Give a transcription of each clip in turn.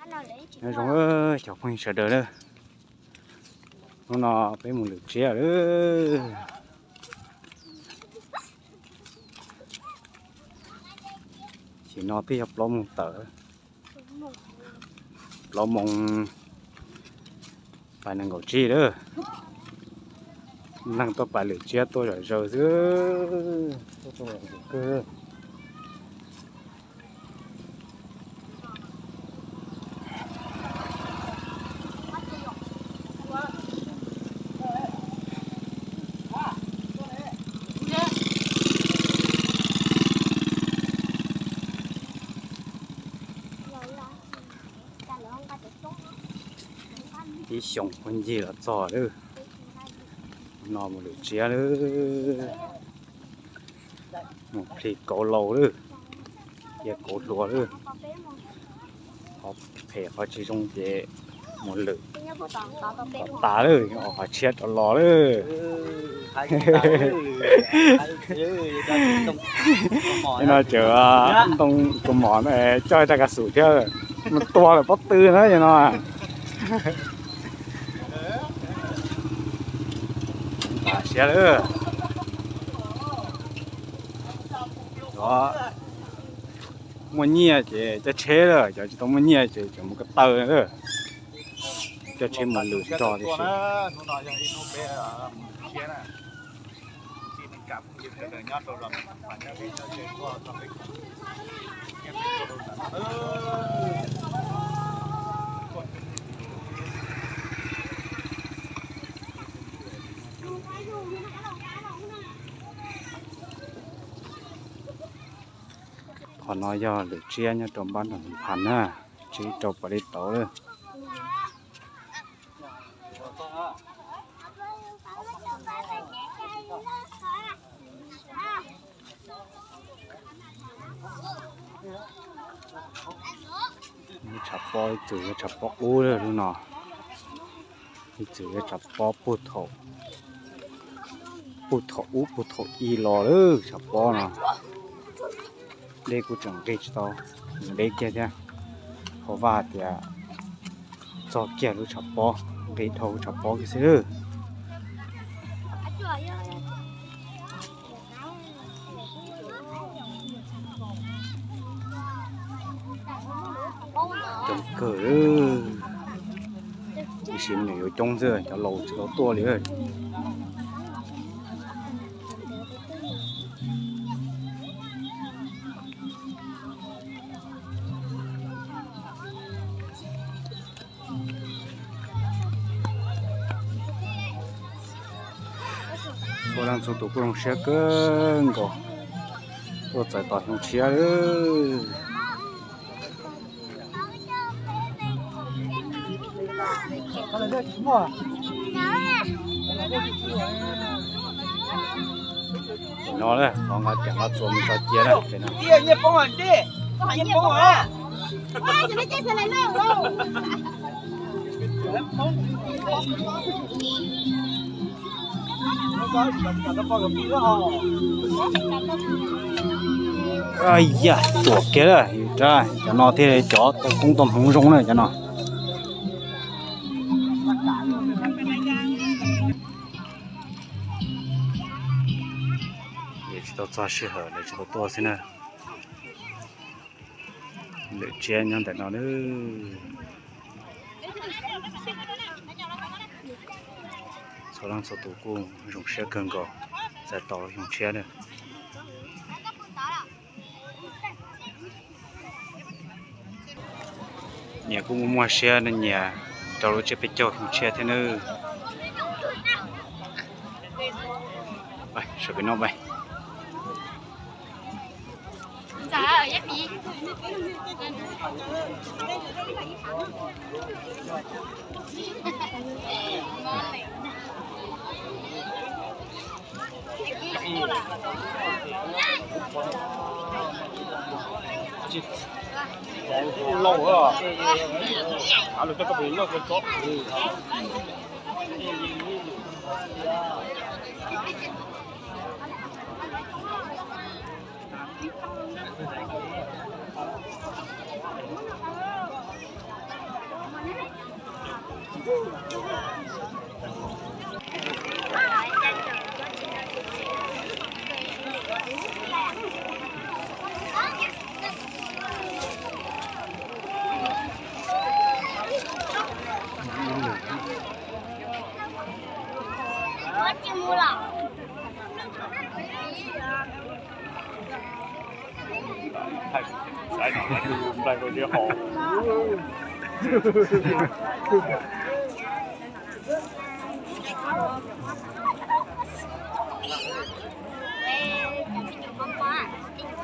Nyob zoo cov phooj ywg sawv daws lawm, hnub no peb mus lwm tsiab lawm. Tam sim no twb yog plaub moos tawm, plaub moos pais nees nkaum tsib lawm. Neeg tuaj pais lwm tsiab tuaj zom zaws xwb, tuaj tau kawg. Ib xyoos puag ncig los txog lawm. No mus lwm tsiab lawm. Mus plhis kauv laus lawm, cia kauv hluas lawm. Qhov phem qhov tsis zoo ces mus lwm kom tas lawm, qhov tshiab rov los lawm. No tseem ntoo tus mom no coj raj kav xum thiab, mus tua lawm pob tw na no. Siab lawm. Cov muaj nyiaj ces coj tsheb lawm, cov tsis tau muaj nyiaj ces tseem mus ko taw lawm. Coj tsheb mus lwm rog tib si. Qhov no yog lwm tsiab nyob rau npab nram Phas na, tsib rau pam li tauv lawm. Tshav pob ib txwm yog tshav pob ub lawm lub no, ib txwm yog tshav pob puag thaum, puag thaum ub puag thaum i los lawm tshav pob no. Dej kuj tseem nqig tsis tau, deb kiag thiab. Qhov vaj tias txog kiag lub tshav pob, nqis dhau lub tshav pob kiag xwb. Coob kawg, ib sim me nyuam yuav coob xwb, cov laus tsis tau tuaj li. Txhua leej txhua tus kuj zoo siab kawg nkaus, tuaj txais tos xyoo tshiab lawm. No qhov nqa riam nqa txuas mus tso cia na. Yam tuam kiag lawm, cov no thiaj cov tau koob tau hmoov zoo na cov no. Tsis tau txog sij hawm lawv tsis tau tuaj xwb na. Lwm tsiab nyob ntawm no na. Txhua leej txhua tus kuj zoo siab kawg nkaus, txais tos xyoo tshiab na. Nyias kuj muaj muaj siab nyias rau lub tsiab peb caug xyoo tshiab thiab nawb. Sawv pem no peb.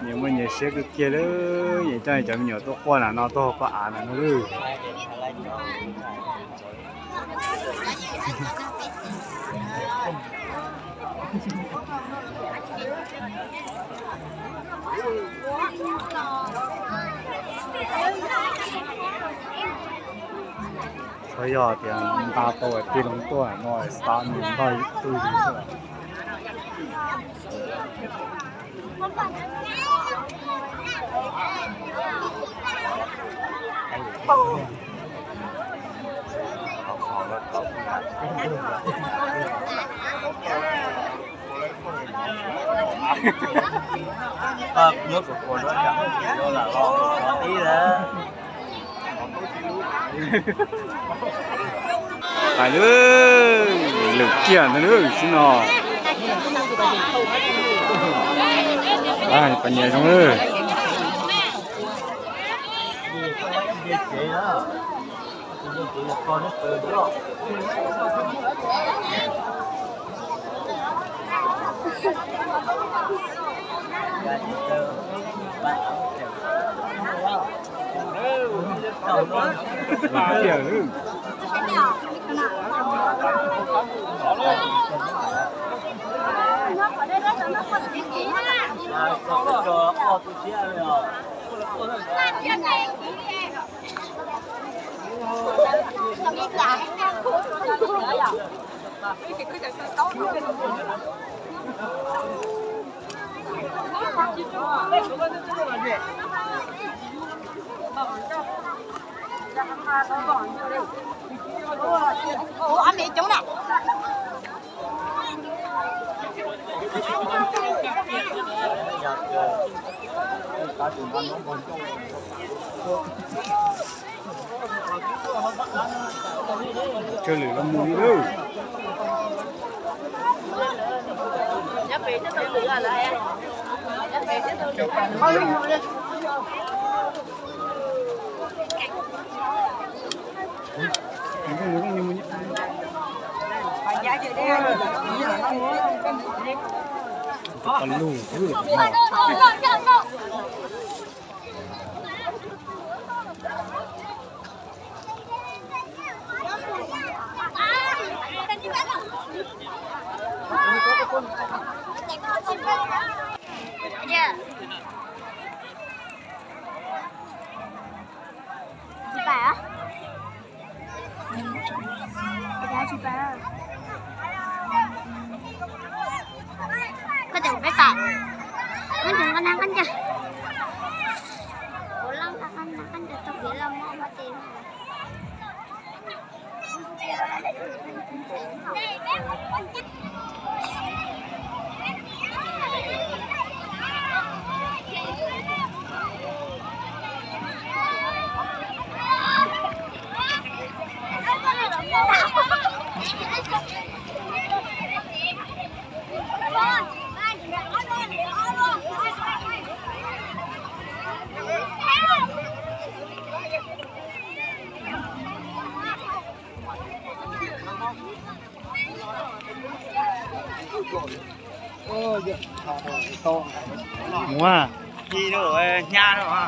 Nyias muaj nyias siab kawg kiag lawm, nyias coj cov me nyuam tuaj quaj nram no, tuaj hauv paj av nram no lawm. Txhob yog tias nta tau tig loo tuaj no start nws npaj ib tug li xwb. Hais lawm, lwm kiag ntag lawm, sim no. Pab nyias zoo lawm. Tsawg lwm los mus li lawm. Tsis pais. Koj cem peb pais. Koj cem koj nab koj ncaj. Kuv loj koj nab koj ncaj tau kev loj mog koj cem. Mus a. Ci rau hnyav rau.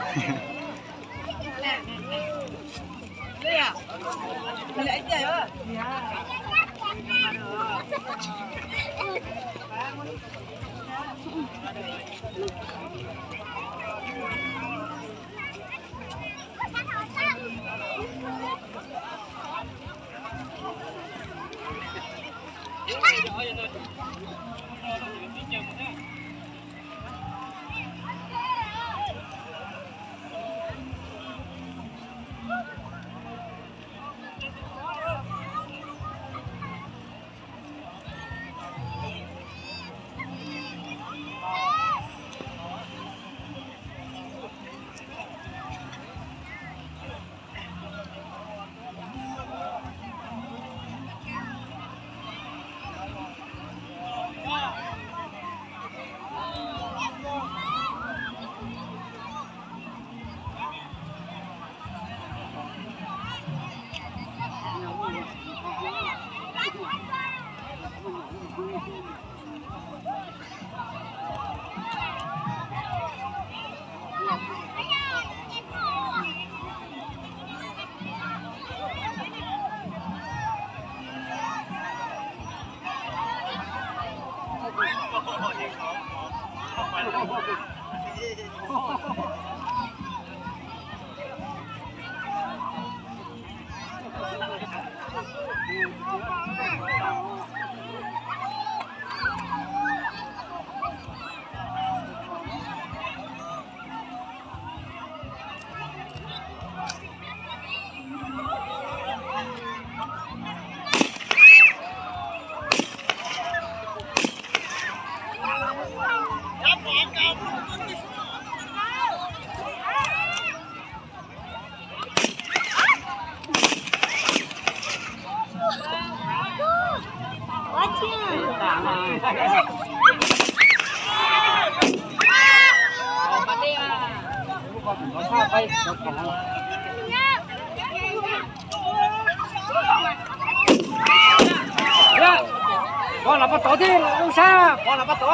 Pov los pov tod thiab, lub sab pov los pov tod.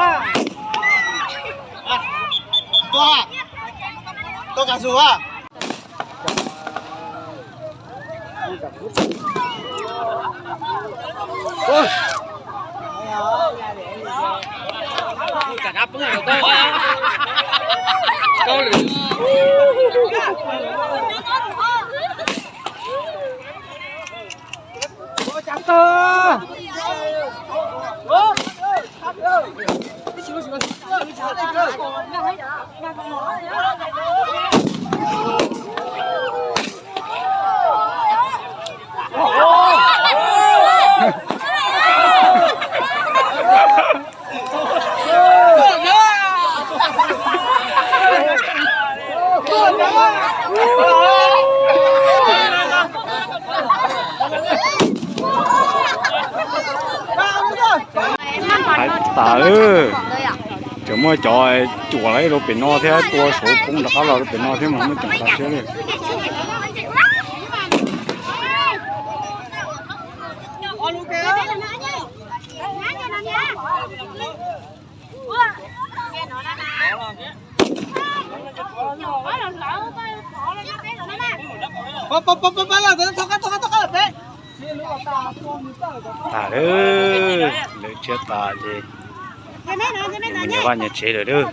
Tuaj, tuaj kam zus a. Hais tas, tseem muaj cov cuam los rau pem no thiab, tua saud poob rov qab los rau pem no thiab mas muaj coob tas siab li. Tas lawm, lawv tshiab tas ces nyias vaj nyias tsev lawm lauj.